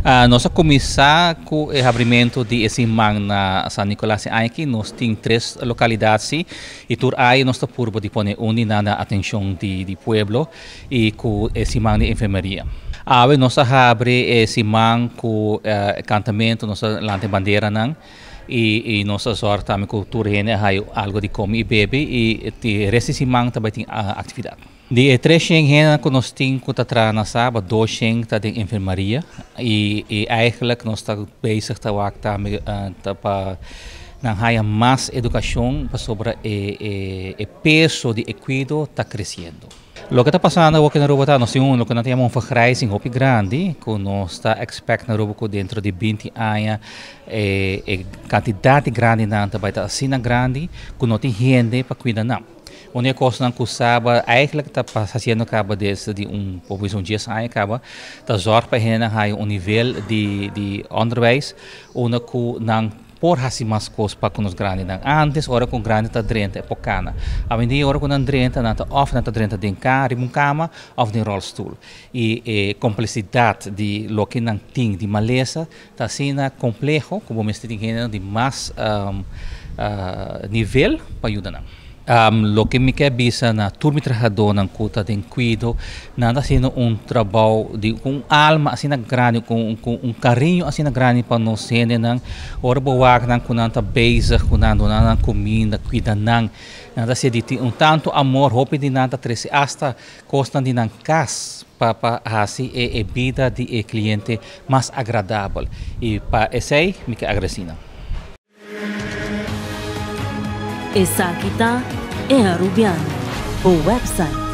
Nos a cuminsa cu e habrimento di e siman na San Nicolas aki. Nos tin tres localidad si, y tur aña nos ta purba di pone un na atencion di pueblo y cu e siman di enfermeria. Awe nos a habri e siman cu cantamento, nos a lanta bandera nan y nos a zorg tambe cu tur hende haya algo di come y bebe, y e resto siman tambe tin actividad. Di e 300 hende cu nos tin cu ta traha na Saba, 200 ta den enfermeria y eigenlijk nos ta bezig ta wak tambe ta pa nan haya mas educacion sobre e peso di cuido ta creciendo. Loke ta pasando aki na Aruba ta, nos tin loke nos yama un vergrijzing hopi grandi, cu nos ta expect na Aruba cu dentro di 20 aña e cantidad grandi nan ta bay ta asina grandi cu no tin hende pa cuida nan. Un cos nan cu Saba eigenlijk ta haciendo caba desde di un poco un 10 aña caba, ta zorg pa hende haya un nivel di onderwijs, unda cu nan por hasi mas cos pa cu nos grandi nan. Antes, ora cu grandi ta drenta, e por cana. Awendia, ora cu nan drenta, nan ta of nan ta drenta den riba un cama of den rolstoel. Y e complexidad di loke nan tin di malesa ta asina compleho, cu mester tin hende di mas nivel pa yuda nan. Loke mi kier bisa na tur mi trahadornan cu ta den cuido, nan ta haciendo un trabou di un alma asina grandi, cu un cariño asina grandi pa nos hendenan. Ora bo wak nan cu nan ta bezig, cu nan duna nan cuminda, cuida nan. Nan ta di un tanto amor, hopi di nan ta trece hasta cosnan di nan cas pa hasi e bida di e cliente mas agradabel. Y pa esey, mi kier agradeci nan. Esaki ta E Arubiano, e website.